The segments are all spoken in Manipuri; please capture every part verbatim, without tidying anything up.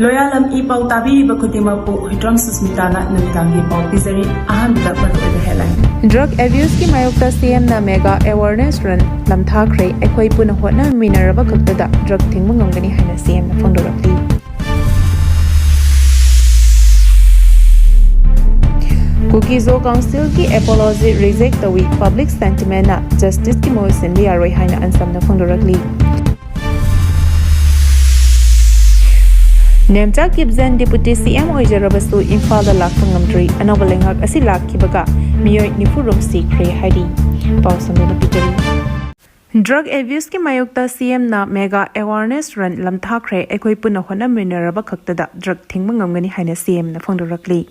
ꯂꯣꯌꯥꯂꯝ ꯏ ꯄꯥꯎ ꯇꯥꯕꯤꯔꯤꯕ ꯈꯨꯗꯤꯡꯃꯛꯄꯨ ꯍꯨꯏꯗ꯭ꯔꯣꯝ ꯁꯨꯁꯃꯤꯇꯥꯅ ꯅꯨꯃꯤꯗꯥꯡꯒꯤ ꯄꯥꯎ ꯄꯤꯖꯔꯤ꯫ ꯑꯍꯥꯟꯕꯗ ꯃꯔꯨꯑꯣꯏꯕ headline꯫ Drug abuseꯀꯤ ꯃꯥꯌꯣꯛꯇ CMꯅ mega awareness run ꯂꯝꯊꯥꯈ꯭ꯔꯦ꯫ ꯑꯩꯈꯣꯏ ꯄꯨꯟꯅ ꯍꯣꯠꯅꯃꯤꯟꯅꯔꯕ ꯈꯛꯇꯗ drug ꯊꯤꯡꯕ ꯉꯝꯒꯅꯤ ꯍꯥꯏꯅ CMꯅ ꯐꯣꯡꯗꯣꯔꯛꯂꯤ꯫ Kuki-Zo Councilꯒꯤ apology reject ꯇꯧꯏ꯫ Public sentimentꯅ justiceꯀꯤ ꯃꯍꯨꯠ ꯁꯤꯟꯕ ꯌꯥꯔꯣꯏ ꯍꯥꯏꯅ ꯑꯟꯁꯝꯅ ꯐꯣꯡꯗꯣꯔꯛꯂꯤ꯫ ꯅꯦꯝꯆꯥ ꯀꯤꯞꯖꯦꯟ Deputy CM ꯑꯣꯏꯖꯔꯕꯁꯨ ꯏꯝꯐꯥꯜꯗ ꯂꯥꯛꯄ ꯉꯝꯗ꯭ꯔꯤ꯫ ꯑꯅꯧꯕ ꯂꯩꯉꯥꯛ ꯑꯁꯤ ꯂꯥꯛꯈꯤꯕꯒ ꯃꯤꯑꯣꯏ ꯅꯤꯐꯨ ꯔꯣꯝ ꯁꯤꯈ꯭ꯔꯦ ꯍꯥꯏꯔꯤ꯫ ꯄꯥꯎ ꯁꯟꯗꯣꯛꯅ ꯄꯤꯖꯔꯤ꯫ Drug abuseꯀꯤ ꯃꯥꯌꯣꯛꯇ CMꯅ mega awareness run ꯂꯝꯊꯥꯈ꯭ꯔꯦ꯫ ꯑꯩꯈꯣꯏ ꯄꯨꯟꯅ ꯍꯣꯠꯅꯃꯤꯟꯅꯔꯕ ꯈꯛꯇꯗ drug ꯊꯤꯡꯕ ꯉꯝꯒꯅꯤ ꯍꯥꯏꯅ CMꯅ ꯐꯣꯡꯗꯣꯔꯛꯂꯤ꯫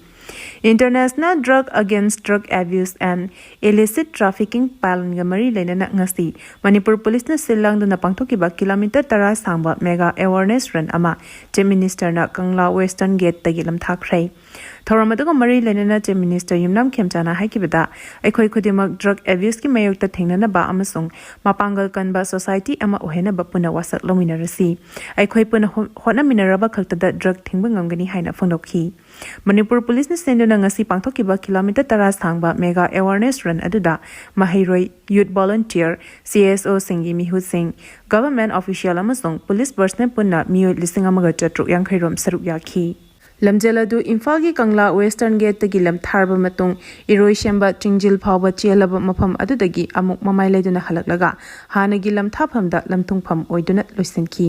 International Drug Against Drug Abuse and Illicit Trafficking ꯄꯥꯂꯟꯒ ꯃꯔꯤ ꯂꯩꯅꯅ ꯉꯁꯤ ꯃꯅꯤꯄꯨꯔ ꯄꯨꯂꯤꯁꯅ ꯁꯤꯜ ꯂꯥꯡꯗꯨꯅ ꯄꯥꯡꯊꯣꯛꯈꯤꯕ ꯀꯤꯂꯣꯃꯤꯇꯔ ꯇꯔꯥ ꯁꯥꯡꯕ mega awareness run ꯑꯃ Chief Ministerꯅ ꯀꯪꯂꯥ Western Gateꯇꯒꯤ ꯂꯝꯊꯥꯈ꯭ꯔꯦ꯫ ꯊꯧꯔꯝ ꯑꯗꯨꯒ ꯃꯔꯤ ꯂꯩꯅꯅ Chief Minister ꯌꯨꯝꯅꯥꯝ ꯈꯦꯝꯆꯥꯅ ꯍꯥꯏꯈꯤꯕꯗ, ꯑꯩꯈꯣꯏ ꯈꯨꯗꯤꯡꯃꯛ drug abuseꯀꯤ ꯃꯥꯌꯣꯛꯇ ꯊꯦꯡꯅꯅꯕ ꯑꯃꯁꯨꯡ ꯃꯄꯥꯡꯒꯜ ꯀꯟꯕ society ꯑꯃ ꯑꯣꯏꯍꯟꯅꯕ ꯄꯨꯟꯅ ꯋꯥꯁꯛ ꯂꯧꯃꯤꯟꯅꯔꯁꯤ꯫ ꯑꯩꯈꯣꯏ ꯄꯨꯟꯅ ꯍꯣ-, ꯍꯣꯠꯅꯃꯤꯟꯅꯔꯕ ꯈꯛꯇꯗ drug ꯊꯤꯡꯕ ꯉꯝꯒꯅꯤ ꯍꯥꯏꯅ ꯐꯣꯡꯗꯣꯛꯈꯤ꯫ ꯃꯅꯤꯄꯨꯔ ꯄꯨꯂꯤꯁꯅ ꯁꯤꯟꯗꯨꯅ ꯉꯁꯤ ꯄꯥꯡꯊꯣꯛꯈꯤꯕ ꯀꯤꯂꯣꯃꯤꯇꯔ ꯇꯔꯥ ꯁꯥꯡꯕ mega awareness run ꯑꯗꯨꯗ ꯃꯍꯩꯔꯣꯏ, youth volunteer, CSOꯁꯤꯡꯒꯤ ꯃꯤꯍꯨꯠꯁꯤꯡ, government official ꯑꯃꯁꯨꯡ police personnel ꯄꯨꯟꯅ ꯃꯤꯑꯣꯏ ꯂꯤꯁꯤꯡ ꯑꯃꯒ ꯆꯥꯇ꯭ꯔꯨꯛ ꯌꯥꯡꯈꯩ ꯔꯣꯝ ꯁꯔꯨꯛ ꯌꯥꯈꯤ꯫ ꯂꯝꯖꯦꯜ ꯑꯗꯨ ꯏꯝꯐꯥꯜꯒꯤ ꯀꯪꯂꯥ Western Gateꯇꯒꯤ ꯂꯝꯊꯥꯔꯕ ꯃꯇꯨꯡ, ꯏꯔꯣꯏꯁꯦꯝꯕ ꯆꯤꯡꯖꯤꯜ ꯐꯥꯎꯕ ꯆꯦꯜꯂꯕ ꯃꯐꯝ ꯑꯗꯨꯗꯒꯤ ꯑꯃꯨꯛ ꯃꯃꯥꯏ ꯂꯩꯗꯨꯅ ꯍꯜꯂꯛꯂꯒ ꯍꯥꯟꯅꯒꯤ ꯂꯝꯊꯥꯐꯝꯗ ꯂꯝꯊꯨꯡꯐꯝ ꯑꯣꯏꯗꯨꯅ ꯂꯣꯏꯁꯤꯟꯈꯤ꯫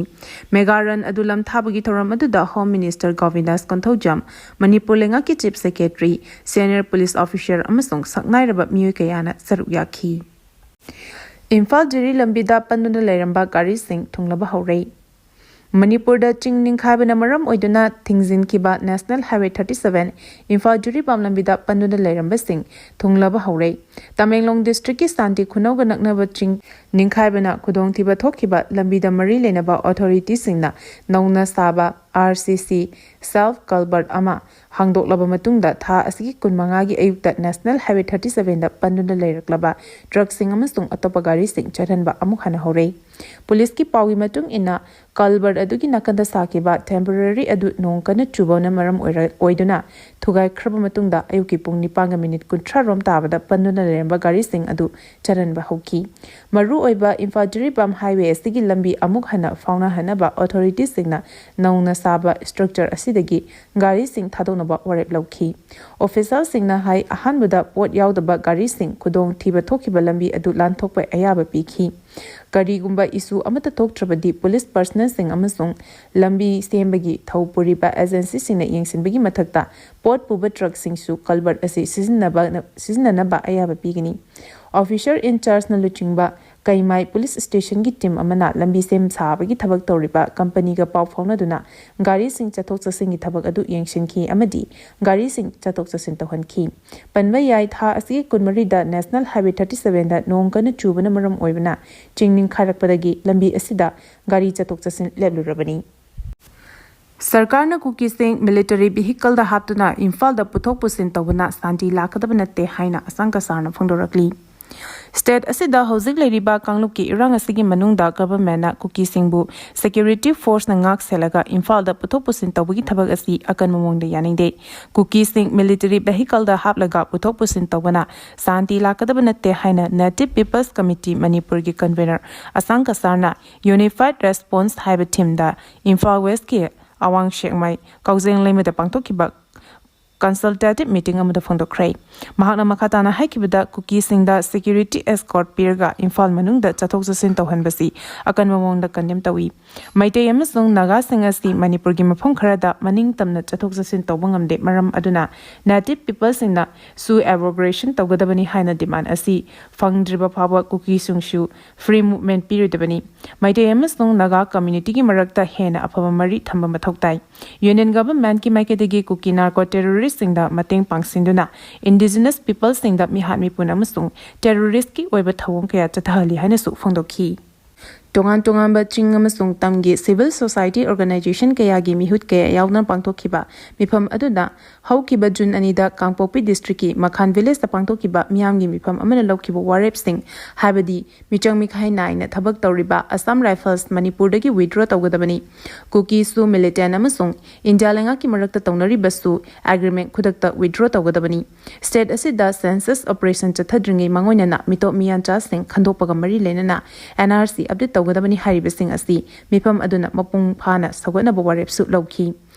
Mega run ꯑꯗꯨ ꯂꯝꯊꯥꯕꯒꯤ ꯊꯧꯔꯝ ꯑꯗꯨꯗ Home Minister ꯒꯣꯕꯤꯟꯗꯥꯁ ꯀꯣꯟꯊꯧꯖꯝ, ꯃꯅꯤꯄꯨꯔ ꯂꯩꯉꯥꯛꯀꯤ Chief Secretary, senior police officer ꯑꯃꯁꯨꯡ ꯁꯛꯅꯥꯏꯔꯕ ꯃꯤꯑꯣꯏ ꯀꯌꯥꯅ ꯁꯔꯨꯛ ꯌꯥꯈꯤ꯫ ꯏꯝꯐꯥꯜ ꯖꯤꯔꯤ ꯂꯝꯕꯤꯗ ꯄꯟꯗꯨꯅ ꯂꯩꯔꯝꯕ ꯒꯥꯔꯤꯁꯤꯡ ꯊꯨꯡꯂꯕ ꯍꯧꯔꯦ꯫ ꯃꯅꯤꯄꯨꯔꯗ ꯆꯤꯡ ꯅꯤꯡꯈꯥꯏꯕꯅ ꯃꯔꯝ ꯑꯣꯏꯗꯨꯅ ꯊꯤꯡꯖꯤꯟꯈꯤꯕ National Highway thirty seven Imphal Jiribam ꯂꯝꯕꯤꯗ ꯄꯟꯗꯨꯅ ꯂꯩꯔꯝꯕꯁꯤꯡ ꯊꯨꯡꯂꯕ ꯍꯧꯔꯦ꯫ ꯇꯃꯦꯡꯂꯣꯡ ꯗꯤꯁꯇ꯭ꯔꯤꯛꯀꯤ ꯁꯥꯟꯇꯤ ꯈꯨꯅꯧꯒ ꯅꯛꯅꯕ ꯆꯤꯡ ꯅꯤꯡꯈꯥꯏꯕꯅ ꯈꯨꯗꯣꯡꯊꯤꯕ ꯊꯣꯛꯈꯤꯕ ꯂꯝꯕꯤꯗ ꯃꯔꯤ ꯂꯩꯅꯕ ꯑꯣꯊꯣꯔꯤꯇꯤꯁꯤꯡꯅ ꯅꯧꯅ ꯁꯥꯕ R C C self culvert ꯑꯃ ꯍꯥꯡꯗꯣꯛꯂꯕ ꯃꯇꯨꯡꯗ ꯊꯥ ꯑꯁꯤꯒꯤ ꯀꯨꯟꯃꯉꯥꯒꯤ ꯑꯌꯨꯛꯇ National Highway thirty sevenꯗ ꯄꯟꯗꯨꯅ ꯂꯩꯔꯛꯂꯕ ꯇ꯭ꯔꯛꯁꯤꯡ ꯑꯃꯁꯨꯡ ꯑꯇꯣꯞꯄ ꯒꯥꯔꯤꯁꯤꯡ ꯆꯠꯍꯟꯕ ꯑꯃꯨꯛ ꯍꯟꯅ ꯍꯧꯔꯦ꯫ ꯄꯨꯂꯤꯁꯀꯤ ꯄꯥꯎꯒꯤ ꯃꯇꯨꯡ ꯏꯟꯅ, ꯀꯜꯕꯔꯠ ꯑꯗꯨꯒꯤ ꯅꯥꯀꯟꯗ ꯁꯥꯈꯤꯕ temporary ꯑꯗꯨ ꯅꯣꯡ ꯀꯟꯅ ꯆꯨꯕꯅ ꯃꯔꯝ ꯑꯣꯏꯔ-, ꯑꯣꯏꯗꯨꯅ ꯊꯨꯒꯥꯏꯈ꯭ꯔꯕ ꯃꯇꯨꯡꯗ ꯑꯌꯨꯛꯀꯤ ꯄꯨꯡ ꯅꯤꯄꯥꯟꯒ ꯃꯤꯅꯤꯠ ꯀꯨꯟꯊ꯭ꯔꯥ ꯔꯣꯝ ꯇꯥꯕꯗ ꯄꯟꯗꯨꯅ ꯂꯩꯔꯝꯕ ꯒꯥꯔꯤꯁꯤꯡ ꯑꯗꯨ ꯆꯠꯍꯟꯕ ꯍꯧꯈꯤ꯫ ꯃꯔꯨꯑꯣꯏꯕ ꯏꯝꯐꯥꯜ ꯖꯤꯔꯤꯕꯥꯝ highway ꯑꯁꯤꯒꯤ ꯂꯝꯕꯤ ꯑꯃꯨꯛ ꯍꯟꯅ ꯐꯥꯎꯅꯍꯟꯅꯕ ꯑꯣꯊꯣꯔꯤꯇꯤꯁꯤꯡꯅ ꯅꯧꯅ ꯁꯥꯕ structure ꯑꯁꯤꯗꯒꯤ ꯒꯥꯔꯤꯁꯤꯡ ꯊꯥꯗꯣꯛꯅꯕ ꯋꯥꯔꯦꯞ ꯂꯧꯈꯤ꯫ ꯑꯣꯐꯤꯁꯤꯌꯦꯜꯁꯤꯡꯅ ꯍꯥꯏ, ꯑꯍꯥꯟꯕꯗ ꯄꯣꯠ ꯌꯥꯎꯗꯕ ꯒꯥꯔꯤꯁꯤꯡ ꯈꯨꯗꯣꯡꯊꯤꯕ ꯊꯣꯛꯈꯤꯕ ꯂꯝꯕꯤ ꯑꯗꯨ ꯂꯥꯟꯊꯣꯛꯄ ꯑꯌꯥꯕ ꯄꯤꯈꯤ꯫ ꯀꯔꯤꯒꯨꯝꯕ issue ꯑꯃꯠꯇ ꯊꯣꯛꯇ꯭ꯔꯕꯗꯤ ꯄꯨꯂꯤꯁ personnelꯁꯤꯡ ꯑꯃꯁꯨꯡ ꯂꯝꯕꯤ ꯁꯦꯝꯕꯒꯤ ꯊꯧ ꯄꯨꯔꯤꯕ agencyꯁꯤꯡꯅ ꯌꯦꯡꯁꯤꯟꯕꯒꯤ ꯃꯊꯛꯇ ꯄꯣꯠ ꯄꯨꯕ ꯇ꯭ꯔꯛꯁꯤꯡꯁꯨ ꯀꯜꯕꯔꯠ ꯑꯁꯤ ꯁꯤꯖꯤꯟꯅꯕ, ꯁꯤꯖꯤꯟꯅꯅꯕ ꯑꯌꯥꯕ ꯄꯤꯒꯅꯤ꯫ Officer in chargeꯅ ꯂꯨꯆꯤꯡꯕ ꯀꯩꯃꯥꯏ ꯄꯨꯂꯤꯁ ꯁ꯭ꯇꯦꯁꯟꯒꯤ team ꯑꯃꯅ ꯂꯝꯕꯤ ꯁꯦꯝ ꯁꯥꯕꯒꯤ ꯊꯕꯛ ꯇꯧꯔꯤꯕ companyꯒ ꯄꯥꯎ ꯐꯥꯎꯅꯗꯨꯅ ꯒꯥꯔꯤꯁꯤꯡ ꯆꯠꯊꯣꯛ ꯆꯠꯁꯤꯟꯒꯤ ꯊꯕꯛ ꯑꯗꯨ ꯌꯦꯡꯁꯤꯟꯈꯤ ꯑꯃꯗꯤ ꯒꯥꯔꯤꯁꯤꯡ ꯆꯠꯊꯣꯛ ꯆꯠꯁꯤꯟ ꯇꯧꯍꯟꯈꯤ꯫ ꯄꯟꯕ ꯌꯥꯏ, ꯊꯥ ꯑꯁꯤꯒꯤ ꯀꯨꯟꯃꯔꯤꯗ National Highway thirty sevenꯗ ꯅꯣꯡ ꯀꯟꯅ ꯆꯨꯕꯅ ꯃꯔꯝ ꯑꯣꯏꯕꯅ ꯆꯤꯡ ꯅꯤꯡꯈꯥꯏꯔꯛꯄꯗꯒꯤ ꯂꯝꯕꯤ ꯑꯁꯤꯗ ꯒꯥꯔꯤ ꯆꯠꯊꯣꯛ ꯆꯠꯁꯤꯟ ꯂꯦꯞꯂꯨꯔꯕꯅꯤ꯫ ꯁꯔꯀꯥꯔꯅ ꯀꯨꯀꯤꯁꯤꯡ military vehicleꯗ ꯍꯥꯞꯇꯨꯅ ꯏꯝꯐꯥꯜꯗ ꯄꯨꯊꯣꯛ ꯄꯨꯁꯤꯟ ꯇꯧꯕꯅ ꯁꯥꯟꯇꯤ ꯂꯥꯛꯀꯗꯕ ꯅꯠꯇꯦ ꯍꯥꯏꯅ ꯑꯁꯥꯡ ꯀꯁꯥꯔꯅ ꯐꯣꯡꯗꯣꯔꯛꯂꯤ꯫ State ꯑꯁꯤꯗ ꯍꯧꯖꯤꯛ ꯂꯩꯔꯤꯕ ꯀꯥꯡꯂꯨꯞꯀꯤ ꯏꯔꯥꯡ ꯑꯁꯤꯒꯤ ꯃꯅꯨꯡꯗ governmentꯅ ꯀꯨꯀꯤꯁꯤꯡꯕꯨ security forceꯅ ꯉꯥꯛ ꯁꯦꯜꯂꯒ ꯏꯝꯐꯥꯜꯗ ꯄꯨꯊꯣꯛ ꯄꯨꯁꯤꯟ ꯇꯧꯕꯒꯤ ꯊꯕꯛ ꯑꯁꯤ ꯑꯀꯟꯕ ꯃꯑꯣꯡꯗ ꯌꯥꯅꯤꯡꯗꯦ꯫ ꯀꯨꯀꯤꯁꯤꯡ military vehicleꯗ ꯍꯥꯞꯂꯒ ꯄꯨꯊꯣꯛ ꯄꯨꯁꯤꯟ ꯇꯧꯕꯅ ꯁꯥꯟꯇꯤ ꯂꯥꯛꯀꯗꯕ ꯅꯠꯇꯦ ꯍꯥꯏꯅ Native People's Committee ꯃꯅꯤꯄꯨꯔꯒꯤ convener ꯑꯁꯥꯡ ꯀꯁꯥꯔꯅ Unified Response ꯍꯥꯏꯕ themeꯗ ꯏꯝꯐꯥꯜ Westꯀꯤ ꯑꯋꯥꯡ ꯁꯦꯛꯃꯥꯏ ꯀꯥꯎꯖꯦꯡ ꯂꯩꯃꯗ ꯄꯥꯡꯊꯣꯛꯈꯤꯕ consultative meeting ꯑꯃꯗ ꯐꯣꯡꯗꯣꯛꯈ꯭ꯔꯦ꯫ ꯃꯍꯥꯛꯅ ꯃꯈꯥ ꯇꯥꯅ ꯍꯥꯏꯈꯤꯕꯗ, ꯀꯨꯀꯤꯁꯤꯡꯗ security escort ꯄꯤꯔꯒ ꯏꯝꯐꯥꯜ ꯃꯅꯨꯡꯗ ꯆꯠꯊꯣꯛ ꯆꯠꯁꯤꯟ ꯇꯧꯍꯟꯕꯁꯤ ꯑꯀꯟꯕ ꯃꯑꯣꯡꯗ condemn ꯇꯧꯏ꯫ ꯃꯩꯇꯩ ꯑꯃꯁꯨꯡ ꯅꯥꯒꯥꯁꯤꯡ ꯑꯁꯤ ꯃꯅꯤꯄꯨꯔꯒꯤ ꯃꯐꯝ ꯈꯔꯗ ꯃꯅꯤꯡ ꯇꯝꯅ ꯆꯠꯊꯣꯛ ꯆꯠꯁꯤꯟ ꯇꯧꯕ ꯉꯝꯗꯦ, ꯃꯔꯝ ꯑꯗꯨꯅ Native Peopleꯁꯤꯡꯅ ꯁꯨ abrogation ꯇꯧꯒꯗꯕꯅꯤ ꯍꯥꯏꯅ demand ꯑꯁꯤ ꯐꯪꯗ꯭ꯔꯤꯕ ꯐꯥꯎꯕ ꯀꯨꯀꯤꯁꯤꯡꯁꯨ free movement ꯄꯤꯔꯣꯏꯗꯕꯅꯤ꯫ ꯃꯩꯇꯩ ꯑꯃꯁꯨꯡ ꯅꯥꯒꯥ communityꯒꯤ ꯃꯔꯛꯇ ꯍꯦꯟꯅ ꯑꯐꯕ ꯃꯔꯤ ꯊꯝꯕ ꯃꯊꯧ ꯇꯥꯏ꯫ Union governmentꯀꯤ ꯃꯥꯏꯀꯩꯗꯒꯤ ꯀꯨꯀꯤ narco terrorist ꯁꯤꯡꯗ ꯃꯇꯦꯡ ꯄꯥꯡꯁꯤꯟꯗꯨꯅ Indigenous Peopleꯁꯤꯡꯗ ꯃꯤꯍꯥꯠ ꯃꯤꯄꯨꯟ ꯑꯃꯁꯨꯡ terroristꯀꯤ ꯑꯣꯏꯕ ꯊꯧꯑꯣꯡ ꯀꯌꯥ ꯆꯠꯊꯍꯜꯂꯤ ꯍꯥꯏꯅꯁꯨ ꯐꯣꯡꯗꯣꯛꯈꯤ꯫ ꯇꯣꯉꯥꯟ ꯇꯣꯉꯥꯟꯕ ꯆꯤꯡ ꯑꯃꯁꯨꯡ ꯇꯝꯒꯤ civil society organization ꯀꯌꯥꯒꯤ ꯃꯤꯍꯨꯠ ꯀꯌꯥ ꯌꯥꯎꯗꯨꯅ ꯄꯥꯡꯊꯣꯛꯈꯤꯕ ꯃꯤꯐꯝ ꯑꯗꯨꯗ ꯍꯧꯈꯤꯕ June ꯑꯅꯤꯗ ꯀꯥꯡꯄꯣꯛꯄꯤ districtꯀꯤ ꯃꯈꯥꯟ villageꯇ ꯄꯥꯡꯊꯣꯛꯈꯤꯕ ꯃꯤꯌꯥꯝꯒꯤ ꯃꯤꯐꯝ ꯑꯃꯅ ꯂꯧꯈꯤꯕ ꯋꯥꯔꯦꯞꯁꯤꯡ, ꯍꯥꯏꯕꯗꯤ ꯃꯤꯆꯪ ꯃꯤꯈꯥꯏ ꯅꯥꯏꯅ ꯊꯕꯛ ꯇꯧꯔꯤꯕ Assam Rifles ꯃꯅꯤꯄꯨꯔꯗꯒꯤ withdraw ꯇꯧꯒꯗꯕꯅꯤ, ꯀꯨꯀꯤꯁꯨ militant ꯑꯃꯁꯨꯡ ꯏꯟꯗꯤꯌꯥ ꯂꯩꯉꯥꯛꯀꯤ ꯃꯔꯛꯇ ꯇꯧꯅꯔꯤꯕꯁꯨ agreement ꯈꯨꯗꯛꯇ withdraw ꯇꯧꯒꯗꯕꯅꯤ, state ꯑꯁꯤꯗ census operation ꯆꯠꯊꯗ꯭ꯔꯤꯉꯩ ꯃꯥꯡꯑꯣꯏꯅꯅ ꯃꯤꯇꯣꯞ ꯃꯤꯌꯥꯟꯆꯥꯁꯤꯡ ꯈꯟꯗꯣꯛꯄꯒ ꯃꯔꯤ ꯂꯩꯅꯅ N R C update ꯇꯧꯒꯗꯕꯅꯤ ꯍꯥꯏꯔꯤꯕꯁꯤꯡ ꯑꯁꯤ ꯃꯤꯐꯝ ꯑꯗꯨꯅ ꯃꯄꯨꯡ ꯐꯥꯅ ꯁꯧꯒꯠꯅꯕ ꯋꯥꯔꯦꯞꯁꯨ ꯂꯧꯈꯤ꯫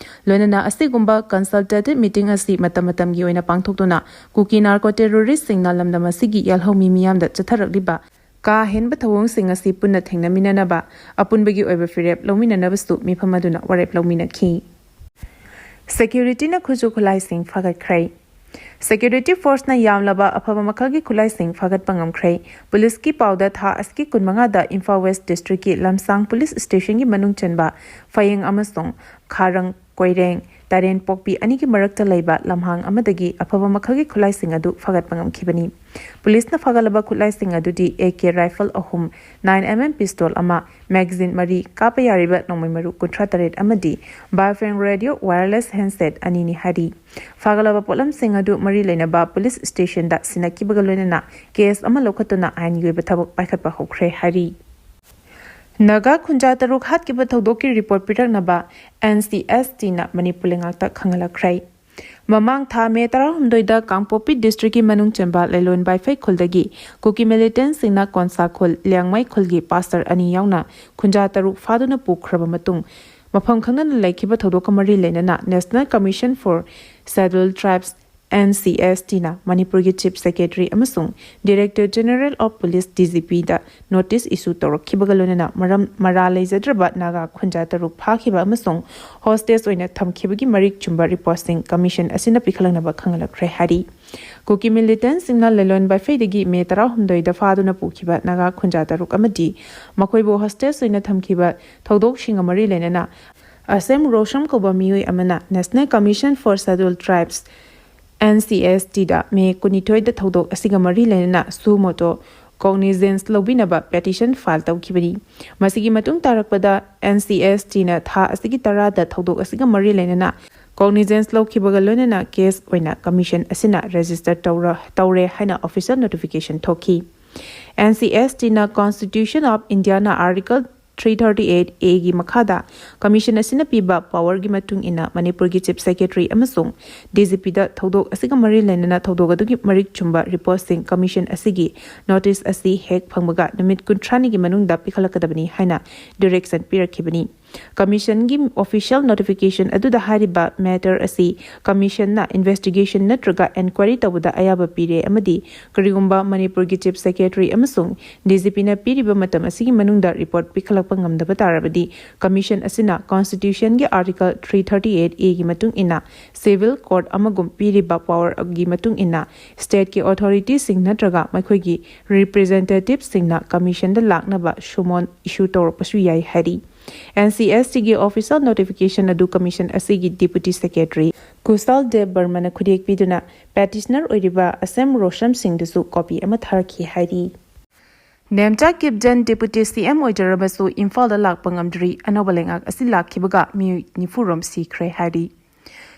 ꯂꯣꯏꯅꯅ ꯑꯁꯤꯒꯨꯝꯕ consultative meeting ꯑꯁꯤ ꯃꯇꯝ ꯃꯇꯝꯒꯤ ꯑꯣꯏꯅ ꯄꯥꯡꯊꯣꯛꯇꯨꯅ ꯀꯨꯀꯤ narco terroristꯁꯤꯡꯅ ꯂꯝꯗꯝ ꯑꯁꯤꯒꯤ ꯌꯦꯜꯍꯧꯃꯤ ꯃꯤꯌꯥꯝꯗ ꯆꯠꯊꯔꯛꯂꯤꯕ ꯀꯥ ꯍꯦꯟꯕ ꯊꯧꯑꯣꯡꯁꯤꯡ ꯑꯁꯤ ꯄꯨꯟꯅ ꯊꯦꯡꯅꯃꯤꯟꯅꯅꯕ ꯑꯄꯨꯟꯕꯒꯤ ꯑꯣꯏꯕ ꯐꯤꯔꯦꯞ ꯂꯧꯃꯤꯟꯅꯅꯕꯁꯨ ꯃꯤꯐꯝ ꯑꯗꯨꯅ ꯋꯥꯔꯦꯞ ꯂꯧꯃꯤꯟꯅꯈꯤ꯫ Securityꯅ ꯈꯨꯠꯁꯨ ꯈꯨꯠꯂꯥꯏꯁꯤꯡ ꯐꯥꯒꯠꯈ꯭ꯔꯦ꯫ Security forceꯅ ꯌꯥꯝꯂꯕ ꯑꯐꯕ ꯃꯈꯜꯒꯤ ꯈꯨꯠꯂꯥꯏꯁꯤꯡ ꯐꯥꯒꯠꯄ ꯉꯝꯈ꯭ꯔꯦ꯫ Policeꯀꯤ ꯄꯥꯎꯗ ꯊꯥ ꯑꯁꯤꯒꯤ ꯀꯨꯟꯃꯉꯥꯗ ꯏꯝꯐꯥꯜ West districtꯀꯤ ꯂꯝꯁꯥꯡ police stationꯒꯤ ꯃꯅꯨꯡ ꯆꯟꯕ ꯐꯌꯦꯡ ꯑꯃꯁꯨꯡ ꯈꯥꯔꯪ ꯀꯣꯏꯔꯦꯡ ꯇꯔꯦꯟ ꯄꯣꯛꯄꯤ ꯑꯅꯤꯒꯤ ꯃꯔꯛꯇ ꯂꯩꯕ ꯂꯝꯍꯥꯡ ꯑꯃꯗꯒꯤ ꯑꯐꯕ ꯃꯈꯜꯒꯤ ꯈꯨꯠꯂꯥꯏꯁꯤꯡ ꯑꯗꯨ ꯐꯥꯒꯠꯄ ꯉꯝꯈꯤꯕꯅꯤ꯫ Policeꯅ ꯐꯥꯒꯠꯂꯕ ꯈꯨꯠꯂꯥꯏꯁꯤꯡ ꯑꯗꯨꯗꯤ A K rifle ꯑꯍꯨꯝ, nine M M pistol ꯑꯃ, magazine ꯃꯔꯤ, ꯀꯥꯞꯄ ꯌꯥꯔꯤꯕ ꯅꯣꯡꯃꯩ ꯃꯔꯨ ꯀꯨꯟꯊ꯭ꯔꯥ ꯇꯔꯦꯠ ꯑꯃꯗꯤ Baofeng radio wireless handset ꯑꯅꯤꯅꯤ ꯍꯥꯏꯔꯤ꯫ ꯐꯥꯒꯠꯂꯕ ꯄꯣꯠꯂꯝꯁꯤꯡ ꯑꯗꯨ ꯃꯔꯤ ꯂꯩꯅꯕ police stationꯗ ꯁꯤꯟꯅꯈꯤꯕꯒ ꯂꯣꯏꯅꯅ case ꯑꯃ ꯂꯧꯈꯠꯇꯨꯅ ꯑꯥꯏꯟꯒꯤ ꯑꯣꯏꯕ ꯊꯕꯛ ꯄꯥꯏꯈꯠꯄ ꯍꯧꯈ꯭ꯔꯦ ꯍꯥꯏꯔꯤ꯫ ꯅꯥꯒꯥ ꯈꯨꯟꯖꯥ ꯇꯔꯨꯛ ꯍꯥꯠꯈꯤꯕ ꯊꯧꯗꯣꯛꯀꯤ report ꯄꯤꯔꯛꯅꯕ N C S Tꯅ Manipur ꯂꯩꯉꯥꯛꯇ ꯈꯪꯍꯜꯂꯛꯈ꯭ꯔꯦ꯫ ꯃꯃꯥꯡ ꯊꯥ May ꯇꯔꯥꯍꯨꯝꯗꯣꯏꯗ ꯀꯥꯡꯄꯣꯛꯄꯤ districtꯀꯤ ꯃꯅꯨꯡ ꯆꯟꯕ ꯂꯩꯂꯣꯟ ꯕꯥꯏꯐꯩ ꯈꯨꯜꯗꯒꯤ ꯀꯨꯀꯤ militantꯁꯤꯡꯅ ꯀꯣꯟꯁꯥ ꯈꯨꯜ, ꯂꯤꯌꯥꯡꯃꯩ ꯈꯨꯜꯒꯤ pastor ꯑꯅꯤ ꯌꯥꯎꯅ ꯈꯨꯟꯖꯥ ꯇꯔꯨꯛ ꯐꯥꯗꯨꯅ ꯄꯨꯈ꯭ꯔꯕ ꯃꯇꯨꯡ, ꯃꯐꯝ ꯈꯪꯗꯅ ꯂꯩꯈꯤꯕ ꯊꯧꯗꯣꯛꯀ ꯃꯔꯤ ꯂꯩꯅꯅ National Commission for Scheduled Tribes, N C S Tꯅ ꯃꯅꯤꯄꯨꯔꯒꯤ Chief Secretary ꯑꯃꯁꯨꯡ Director General of Police, D G Pꯗ notice issue ꯇꯧꯔꯛꯈꯤꯕꯒ ꯂꯣꯏꯅꯅ ꯃꯔꯝ ꯃꯔꯥ ꯂꯩꯖꯗ꯭ꯔꯕ ꯅꯥꯒꯥ ꯈꯨꯟꯖꯥ ꯇꯔꯨꯛ ꯐꯥꯈꯤꯕ ꯑꯃꯁꯨꯡ hostage ꯑꯣꯏꯅ ꯊꯝꯈꯤꯕꯒꯤ ꯃꯔꯤꯛ ꯆꯨꯝꯕ reportꯁꯤꯡ commission ꯑꯁꯤꯅ ꯄꯤꯈꯠꯂꯛꯅꯕ ꯈꯪꯍꯜꯂꯛꯈ꯭ꯔꯦ ꯍꯥꯏꯔꯤ꯫ ꯀꯨꯀꯤ militantꯁꯤꯡꯅ ꯂꯩꯂꯣꯟ ꯕꯥꯏꯐꯩꯗꯒꯤ May ꯇꯔꯥꯍꯨꯝꯗꯣꯏꯗ ꯐꯥꯗꯨꯅ ꯄꯨꯈꯤꯕ ꯅꯥꯒꯥ ꯈꯨꯟꯖꯥ ꯇꯔꯨꯛ ꯑꯃꯗꯤ ꯃꯈꯣꯏꯕꯨ hostage ꯑꯣꯏꯅ ꯊꯝꯈꯤꯕ ꯊꯧꯗꯣꯛꯁꯤꯡꯒ ꯃꯔꯤ ꯂꯩꯅꯅ ꯑꯁꯦꯝ ꯔꯣꯁꯝ ꯀꯧꯕ ꯃꯤꯑꯣꯏ ꯑꯃꯅ National Commission for Scheduled Tribes, N C S T ꯗ ꯃꯦ ꯀꯨꯟꯅꯤꯊꯣꯏꯗ ꯊꯧꯗꯣꯛ ꯑꯁꯤꯒ ꯃꯔꯤ ꯂꯩꯅꯅ suo motu cognizance ꯂꯧꯕꯤꯅꯕ petition file ꯇꯧꯈꯤꯕꯅꯤ꯫ ꯃꯁꯤꯒꯤ ꯃꯇꯨꯡ ꯇꯥꯔꯛꯄꯗ N C S T ꯅ ꯊꯥ ꯑꯁꯤꯒꯤ ꯇꯔꯥꯗ ꯊꯧꯗꯣꯛ ꯑꯁꯤꯒ ꯃꯔꯤ ꯂꯩꯅꯅ cognizance ꯂꯧꯈꯤꯕꯒ ꯂꯣꯏꯅꯅ case ꯑꯣꯏꯅ commission ꯑꯁꯤꯅ register ꯇꯧꯔ-, ꯇꯧꯔꯦ ꯍꯥꯏꯅ official notification ꯊꯣꯛꯈꯤ꯫ N C S T ꯅ Constitution of India ꯅ Article three thirty-eight A ꯒꯤ ꯃꯈꯥꯗ commission ꯑꯁꯤꯅ ꯄꯤꯕ power ꯒꯤ ꯃꯇꯨꯡ ꯏꯟꯅ ꯃꯅꯤꯄꯨꯔꯒꯤ Chief Secretary ꯑꯃꯁꯨꯡ D G P ꯗ ꯊꯧꯗꯣꯛ ꯑꯁꯤꯒ ꯃꯔꯤ ꯂꯩꯅꯅ ꯊꯧꯗꯣꯛ ꯑꯗꯨꯒꯤ ꯃꯔꯤꯛ ꯆꯨꯝꯕ report ꯁꯤꯡ commission ꯑꯁꯤꯒꯤ notice ꯑꯁꯤ ꯍꯦꯛ ꯐꯪꯕꯒ ꯅꯨꯃꯤꯠ ꯀꯨꯟꯊ꯭ꯔꯥꯅꯤꯒꯤ ꯃꯅꯨꯡꯗ ꯄꯤꯈꯠꯂꯛꯀꯗꯕꯅꯤ ꯍꯥꯏꯅ direction ꯄꯤꯔꯛꯈꯤꯕꯅꯤ꯫ Commission ꯒꯤ official notification ꯑꯗꯨꯗ ꯍꯥꯏꯔꯤꯕ matter ꯑꯁꯤ commission ꯅ investigation ꯅꯠꯇ꯭ꯔꯒ enquiry ꯇꯧꯕꯗ ꯑꯌꯥꯕ ꯄꯤꯔꯦ ꯑꯃꯗꯤ ꯀꯔꯤꯒꯨꯝꯕ ꯃꯅꯤꯄꯨꯔꯒꯤ Chief Secretary ꯑꯃꯁꯨꯡ D G P ꯅ ꯄꯤꯔꯤꯕ ꯃꯇꯝ ꯑꯁꯤꯒꯤ ꯃꯅꯨꯡꯗ report ꯄꯤꯈꯠꯂꯛꯄ ꯉꯝꯗꯕ ꯇꯥꯔꯕꯗꯤ, commission ꯑꯁꯤꯅ Constitution ꯒꯤ Article three thirty-eight A ꯒꯤ ꯃꯇꯨꯡ ꯏꯟꯅ civil court ꯑꯃꯒꯨꯝ ꯄꯤꯔꯤꯕ power ꯒꯤ ꯃꯇꯨꯡ ꯏꯟꯅ state ꯀꯤ authority ꯁꯤꯡ ꯅꯠꯇ꯭ꯔꯒ ꯃꯈꯣꯏꯒꯤ representative ꯁꯤꯡꯅ commission ꯗ ꯂꯥꯛꯅꯕ summon issue ꯇꯧꯔꯛꯄꯁꯨ ꯌꯥꯏ ꯍꯥꯏꯔꯤ꯫ N C S T ꯒꯤ official notification ꯑꯗꯨ commission ꯑꯁꯤꯒꯤ Deputy Secretary ꯀꯨꯁꯥꯜ ꯗꯦꯕ ꯕꯔꯃꯅ ꯈꯨꯠꯌꯦꯛ ꯄꯤꯗꯨꯅ petitioner ꯑꯣꯏꯔꯤꯕ ꯑꯁꯦꯝ ꯔꯣꯁꯝ ꯁꯤꯡꯗꯁꯨ copy ꯑꯃ ꯊꯥꯔꯛꯈꯤ ꯍꯥꯏꯔꯤ꯫ ꯅꯦꯝꯆꯥ ꯀꯤꯞꯖꯦꯟ Deputy C M ꯑꯣꯏꯖꯔꯕꯁꯨ ꯏꯝꯐꯥꯜꯗ ꯂꯥꯛꯄ ꯉꯝꯗ꯭ꯔꯤ꯫ ꯑꯅꯧꯕ ꯂꯩꯉꯥꯛ ꯑꯁꯤ ꯂꯥꯛꯈꯤꯕꯒ ꯃꯤꯑꯣꯏ ꯅꯤꯐꯨ ꯔꯣꯝ ꯁꯤꯈ꯭ꯔꯦ ꯍꯥꯏꯔꯤ꯫